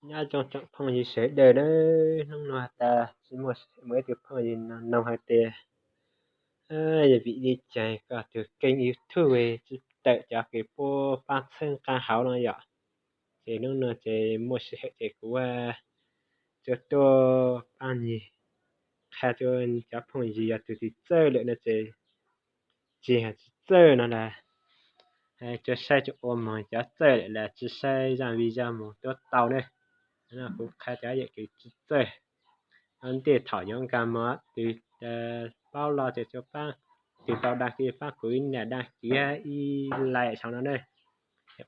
Nyob zoo tsoom phooj ywg sawv daws na, hnub no tas tsis muaj ib tug phooj ywg noog hais tias, yog vim li cas koj tus kênh YouTube tsis tawm cov kev puab paab txhawb nqaa hauv no yom? Ces hnub no ces muaj sij hawm ces kuv tuaj paab nyig qha rua cov phooj ywg yog tus tsis txawj lawm no ces tsis tsis txawj no las, tsuas saib tsuas ua moog, cov txawj lawm las tsis saib zaaj video moog tuab tau ne. Kuv qha cov yam kev tsis txawj. Ntej thaum yuav nkag moog, tus paub lug ces tsuas paab, tus tau dag kis paab kuv ib nias dag kis ib like sau no ne.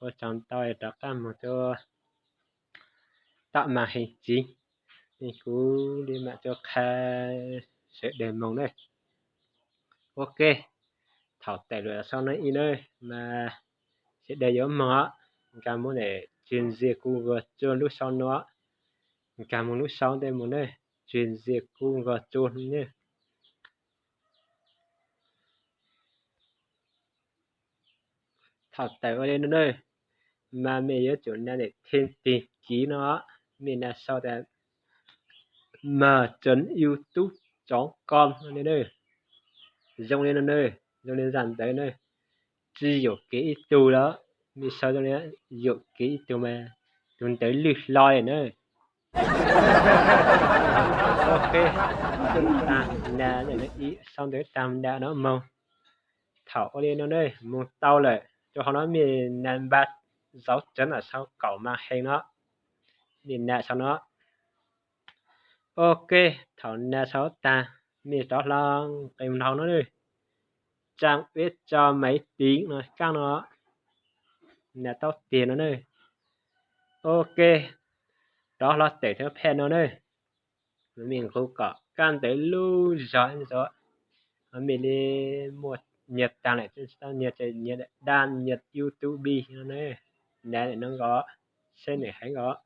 Ua tsaug ntau, rov qaab moog rua tom maam heev tsiv, kuv li maam rua qha sawv daws moog ne. Ok, thaum tawm lug sau no ib na, mas sawv daws yuav moog os, nkag moog ntawm Truyền Dịch Google Chrome lub sau no, nkag moog lub sau ntawd moog ne, Truyền Dịch Google Chrome ne. Thaum tawm ua li no ne, mas mej yuav tsum nab ntawm thêm tìm kiếm no, mej nab sau tas mời chọn YouTube chọn com no ne. Zoo li no ne, zoo li zaj ntawd ne, tsis yuam kev ib tug lawm, mej sau zoo li yuam kev ib tug mas tus ntawd lwj hlo li na. Ok, tas na, sau ntawd tas na no moog. Thaum ua li no ne, moog tau lawm, rua qhov no mej nab npaj zauv cawv na sau kaum maam heev no, mej nab sau no. Ok, thaum nab sau tag, mej rov hlo nqe hauv no ne, trang web cho máy tính no, kaab no, nab tau tiag no ne. Ok, rov hlo tawm thawj phaj no ne, mej nqug kom kaab ntawd lub zog ntawd, mej li muaj nyiaj taag lawm tsis tau nyiaj ces nyiaj dag nyiaj YouTube no ne, nab ntawm no nkaus, saib nwm heev nkaus,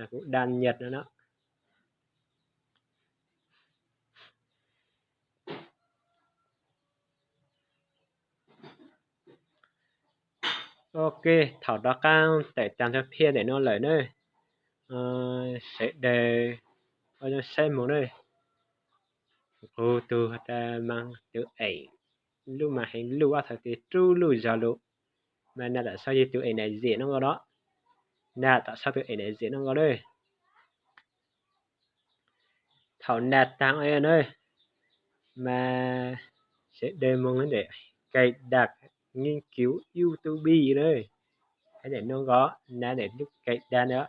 kuv dag nyiaj no no. Ok, thaum rov qaab tawm taag thawj phaj ntawm no lawm na, sawv daws ua zoo saib moog na. Kuv tug tas mas tus eem lub mas heev luj ob txhais tes rub luj zog lug, mas nab tam sau yog tus eem nam zem no nkaus los, nab tam sau tus eem nam zem no nkaus na. Thaum nab taag ua na, mas sawv daws moog ntawm cài đặt nghiên cứu YouTube na, hab ntawm no nkaus, nab ntawm lub cài đặt na.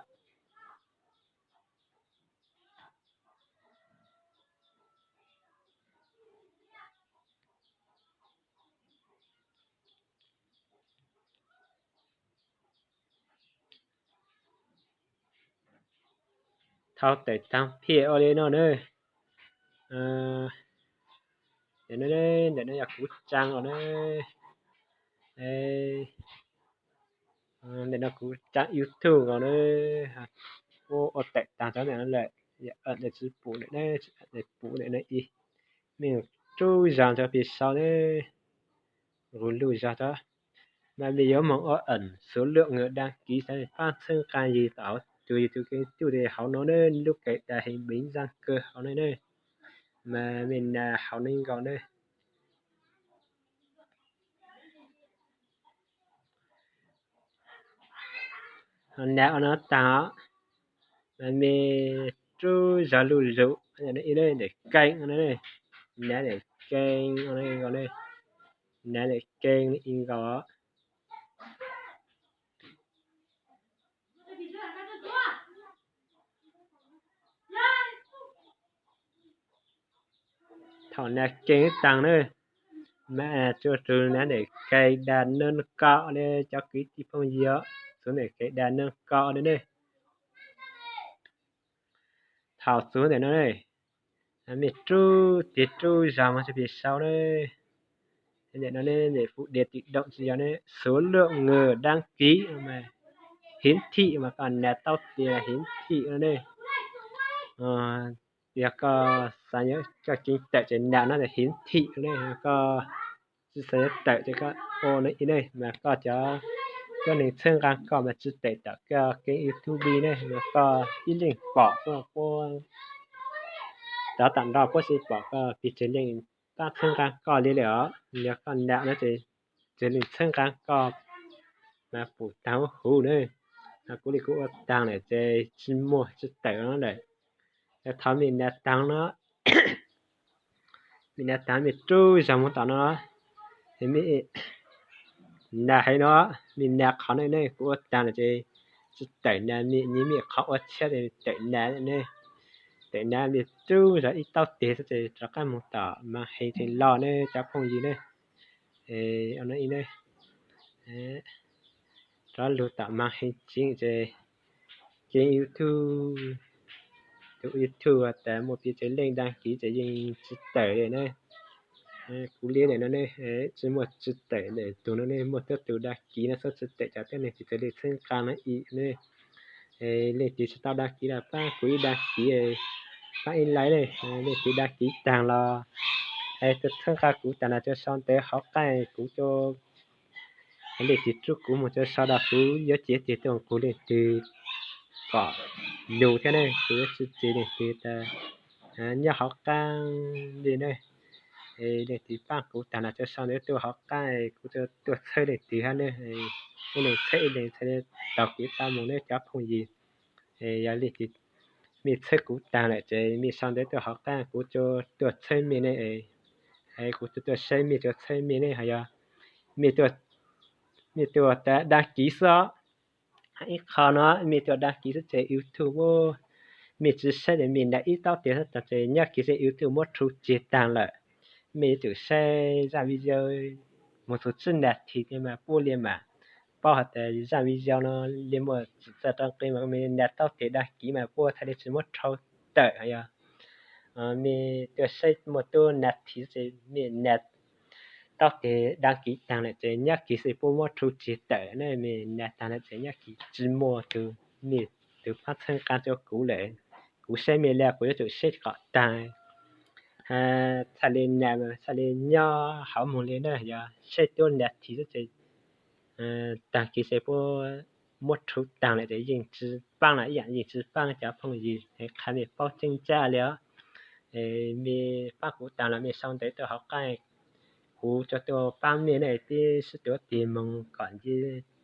Thaum tawm taag phaj ua li no na, ntawm no yog kuv trang os na, ntawm no kuv trang YouTube os na, ua tawm taag cov ntawm no lawm, tsis pum ntawm na, tsis pum ntawm na, mej rub zog cov pis sau na, nqug luj zog tod. Mas mej yuav moog ua ẩn số lượng người đăng ký, xav paab txhawb nqaa yig tom hauv tus YouTube kênh YouTube hauv no na, lub cài đặt hình bánh răng cưa hauv no na, mas mej nab hauv no nkaus na. Nab ua no taag, mas mej rub zog luj zog ib ntawm kênh, nab ntawm kênh, nab ntawm kênh ib nkaus. Thaum nab kênh taag na, mas tsuas tug nab ntawm cài đặt nâng cao li cov kwv tij phooj ywg, xuv ntawm cài đặt nâng cao li ne. Thaum xuv ntawm no ne, mej rub tig rub zog moog rua pis sau na, ntawm no ne, ntawm phủ điền tự động tsis yog ne, số lượng người đăng ký hiển thị mas koj nab tau tias hiển thị no ne. Yog koj xav yuav koj kênh tawm ces nab no hiển thị ne, koj tsis xav yuav tawm ces koj ua no ib ne, mas koj cov Koj neeg txhawb nqa koj mas tsis tawm tom koj keeb YouTube ne, yog koj ib leeg pom koj puab, rov tom nroj puab tsis pom koj, pes tsawg leej pab txhawb nqa koj li lawm os. Yog koj nam no ces tsawg leej txhawb nqa koj mas pum taag huv huv na. Kuv li kuv ua taag lawm ces tsis muaj tsis tawm no lawm. Yog thov mej nam taag no, mej nam taag mej rub zog moog tom no, mej nam heev no, mej nam qhov no ne, kuv ua taag lawm ces tsis tawm nam, mej nyias mej qhov ua tshiab ces tawm nam ne. Tawm nam mej rub zog ib taub teg xwb ces rov qaab moog tom maam heev tseem loj ne cov phooj ywg ne. Rov lug tom maam heev tseem ces keeb YouTube, tus YouTube tas muaj pes tsawg leej đăng ký ces yeej tsis tawm li na. Kuv li lawm no ne, tsis muaj tsis tawm lawm, tug no ne muaj tuab tug đăng ký no xwb tsis tawm, cov tuab neeg pes tsawg leej txhawb nqa no ib ne. Leej twg tsis tau đăng ký los pab kuv ib đăng ký, pab ib like ne. Leej twg đăng ký taag los es txhawb nqa kuv taag los tsuas sau ntawv hauv qab kuv, leej twg rub kuv moog tsuas sau rau kuv, yuav cev tes tuaj qug leej twg kom lug thiab ne, kuv yuav tsis cev leej twg tas nyob hauv qab li ne. Leej twg paab kuv taag los tsuas sau ntawv tuaj hauv qab, kuv tsuas tuaj txhawb leej twg hab ne. Ib leeg txhawb ib leeg txhawb, taug kev pab moog ne cov phooj ywg. Yog leej twg mej txhawb kuv taag lawm ces mej sau ntawv tuaj hauv qab, kuv tsuas tuaj txhawb mej ne. Kuv tsuas tuaj saib mej, tsuas txhawb mej ne. Ho yog mej tuaj đăng ký xwb, ib qho no mej tuaj đăng ký xwb ces YouTube, mej tsis saib ces mej nam ib taub teg xwb ces nyob kiv xwb YouTube muab rhu tseg taag lawm. Mej yuav tsum saib zaaj video moog txug tsib nas this mas puab li mas paub has tas zaaj video no li muaj txim txawj rau nqi mas mej nam taub teg đăng ký mas puab txhaj li tsis muab rhu tawm. Yog mej tuaj saib muaj tub nas this ces mej nam taub teg đăng ký taag lawm ces nyob kiv xwb puab muab rhu tseg tawm ne. Mej nam taag lawm ces nyob kiv tsis muaj tug, mej tug paab txhawb nqa rua kuv lawm. Kuv saib mej le kuv yuav tsum saib kom taag, txhaj li nam, txhaj li nyob hauv moog li na. Yog saib tub nas this xwb ces taag kiv xwb puab muab rhu taag lawm ces yeej tsis paab lawm, ib yaam yeej tsis paab cov phooj ywg. Qha mej paub tseeb ntsa li os. Mej paab kuv taag los mej sau ntawv tuaj hauv qab, kuv tsuas tuaj paab mej ne, peb sib tuav tig moog kom nce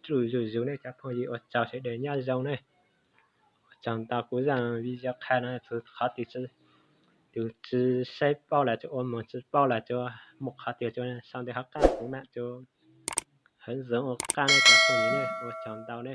zuj zus ne cov phooj ywg. Ua tsaug sawv daws, nyob zoo ne. Ua tsaug ntau, kuv zaaj video qha no txug qhov twg, tus tsis saib paub los tsuas ua moog, tsis paub los tsuas muaj qhov twg tsuas sau ntawv hauv qab, kuv mam tsuas hawv zoov ua qab ne cov phooj ywg ne. Ua tsaug ntau ne.